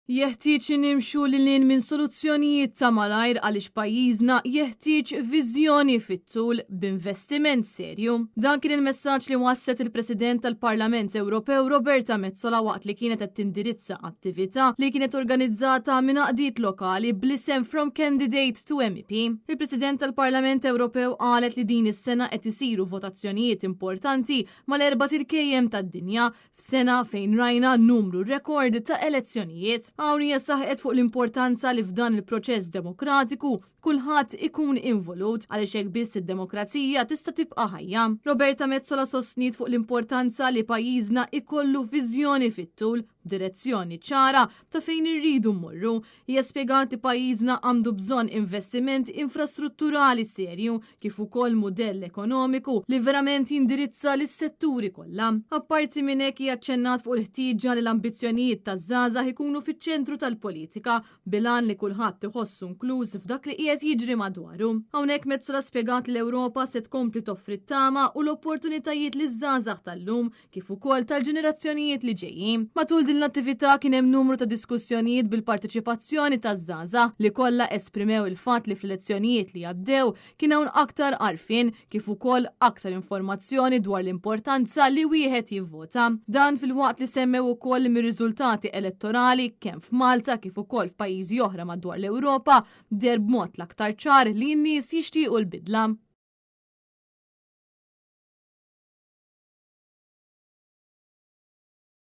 Jeħtieġ li nimxu lil hinn minn soluzzjonijiet ta' malajr għaliex pajjiżna jeħtieġ viżjoni fit-tul b'investiment serju. Dan kien il-messaġġ li wasslet il-President tal-Parlament Ewropew Roberta Metsola waqt li kienet qed tindirizza attività li kienet organizzata minn għaqdiet lokali bl-isem From Candidate to MEP. Il-President tal-Parlament Ewropew qalet li din is-sena qed isiru votazzjonijiet importanti mal-erbat irkejjem tad-dinja F'sena fejn rajna numru rekord ta' elezzjonijiet, hawn hija saħqet fuq l-importanza li f'dan il-proċess demokratiku kulħadd ikun involut għaliex hekk biss id-demokrazija tista' tibqa' ħajja. Roberta Metsola sostniet fuq l-importanza li pajjiżna ikollu viżjoni fit-tul, direzzjoni ċara ta' fejn irridu mmorru. Hija spjegat li pajjiżna għandu bżonn investiment infrastrutturali serju kif ukoll mudell ekonomiku li verament jindirizza lis-setturi kollha. Apparti minn hekk hija aċċennat fuq il-ħtieġa li l-ambizzjonijiet taż-żgħażagħ ikunu fiċ-ċentru tal-politika bil-għan li kulħadd iħossu inkluż f'dak li qiegħed jiġri madwaru. Hawnhekk Metsola spjegat li l-Ewropa se tkompli toffri t-tama u l-opportunitajiet liż-żgħażagħ tal-lum kif ukoll tal-ġenerazzjonijiet li ġejjin. Matul din l-attività kien hemm numru ta' diskussjonijiet bil-parteċipazzjoni taż-żgħażagħ li kollha esprimew il-fatt li fl-elezzjonijiet li għaddew kien hawn aktar għarfien kif ukoll aktar informazzjoni dwar l-importanza li wieħed jivvota. Dan filwaqt li semmew ukoll li mir-riżultati elettorali kemm f'Malta kif ukoll f'pajjiżi oħra madwar l-Ewropa deher b'mod l-aktar ċar li n-nies jixtiequ l-bidla.